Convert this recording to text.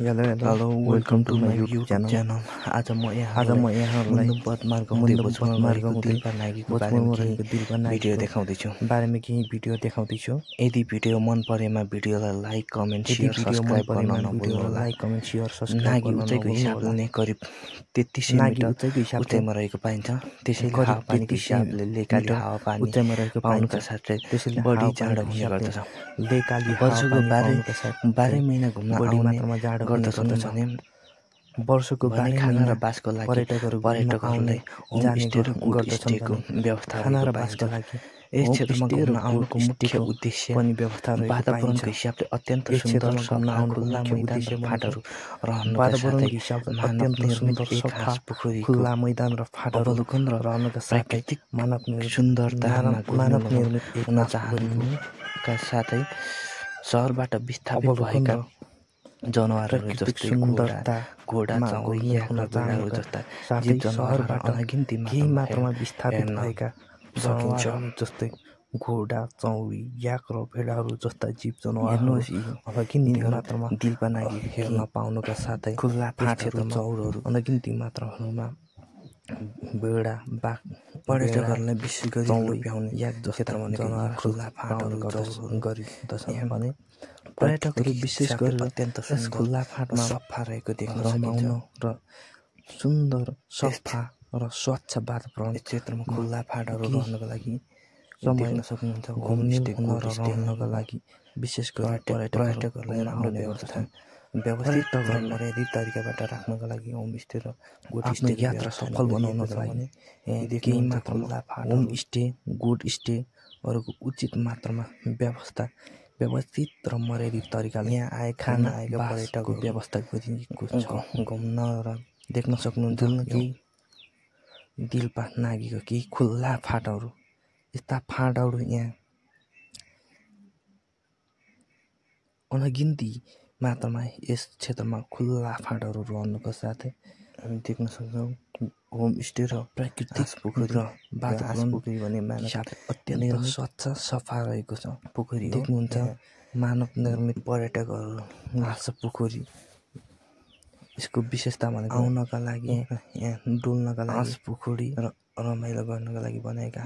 Hello, welcome to my YouTube channel. आज म यहाँहरूलाई पदमार्ग हुँदै बचपनमा रहेको दिलपा नागीको बारेमा केही भिडियो देखाउँदैछु। यदि भिडियो मन परेमा भिडियोलाई लाइक, कमेन्ट, शेयर, सब्स्क्राइब गर्न नभुल्नुहोला। नागी उचाइको हिसाबले करिब 33 मिटर उचाइमा रहेको पाइन्छ। त्यसैले हावापानीको हिसाबले लेकाली हावापानी पाउनुका साथै बढी जाडो हुने गर्दछ। वर्षको 12 महिना घुम्न आउने गर्दछन् भने वर्षको 12 खाना र बासको लागि पर्यटकहरूलाई होमस्टे र गुडस्टेको व्यवस्था रहेको पाइन्छ। यस क्षेत्रमा घुम्न आउनुको मुख्य उद्देश्य वातावरणको हिसाबले अत्यन्त सुन्दर सफा खुल्ला मैदान र फाँटहरू रहनुका साथै मानव निर्मित घाँस पोखरी खुल्ला मैदान र फाँटहरू अवलोकन र रहनुका प्राकृतिक सुन्दरता हुन चाहनुका साथै सहरबाट विस्थापित भएका जनावरहरू जस्तै घोडा चौरी याक जस्ता जीव जनावरबाट अनगिन्ती मात्रामा विस्थापित भएका जनावरहरू जस्तै घोडा चौरी याक र भेडाहरू जस्ता जीव जनावरहरू अनगिन्ती मात्रामा दिलपा नागी हेर्न पाउनुका साथै खुल्ला फाँटहरू चौरहरू अनगिन्ती मात्राहरूमा भेडा बाघ पर्यटकहरूलाई विशेष गरी लोभ्याउने याक जस्ता जनावर खुल्ला फाँटहरू गरिदछ भने पर्यटकहरू विशेष गरी अत्यन्त खुल्ला फाँटमा सफा रहेको देख्न रमाउन र सुन्दर सफा र स्वच्छ वातावरण क्षेत्रमा खुल्ला फाँटहरू रहनको लागि रमाउन सक्नुहुन्छ। घुम्ने र रहनका लागि विशेष गरी पर्यटकहरूलाई आउने गर्दछन्। व्यवस्थित र मर्यादित तरिकाबाट राख्नका लागि होमस्टे र गुडस्टे यात्रा सफल बनाउनका लागि केही मात्रामा होमस्टे गुडस्टेहरूको उचित मात्रामा व्यवस्थित र मर्यादित तरिकाले यहाँ खाना आएका पर्यटकको व्यवस्था गरिएको छ। घुम्न र देख्न सक्नुहुन्छ कि दिलपा नागीको केही खुल्ला फाँटहरू यस्ता फाँटहरू यहाँ अनगिन्ती मात्रामा यस क्षेत्रमा खुल्ला फाँटहरू रहनुका साथै हामी देख्न सक्छौँ। होमस्टे र प्राकृतिक पोखरी र वातावरण पोखरी भने अत्यन्त स्वच्छ सफा रहेको छ। पोखरी देख्नुहुन्छ मानव निर्मित पर्यटकहरू घाँस पोखरी यसको विशेषता भनेको आउनका लागि यहाँ डुल्नका लागि घाँस पोखरी र रमाइलो गर्नका लागि बनाएका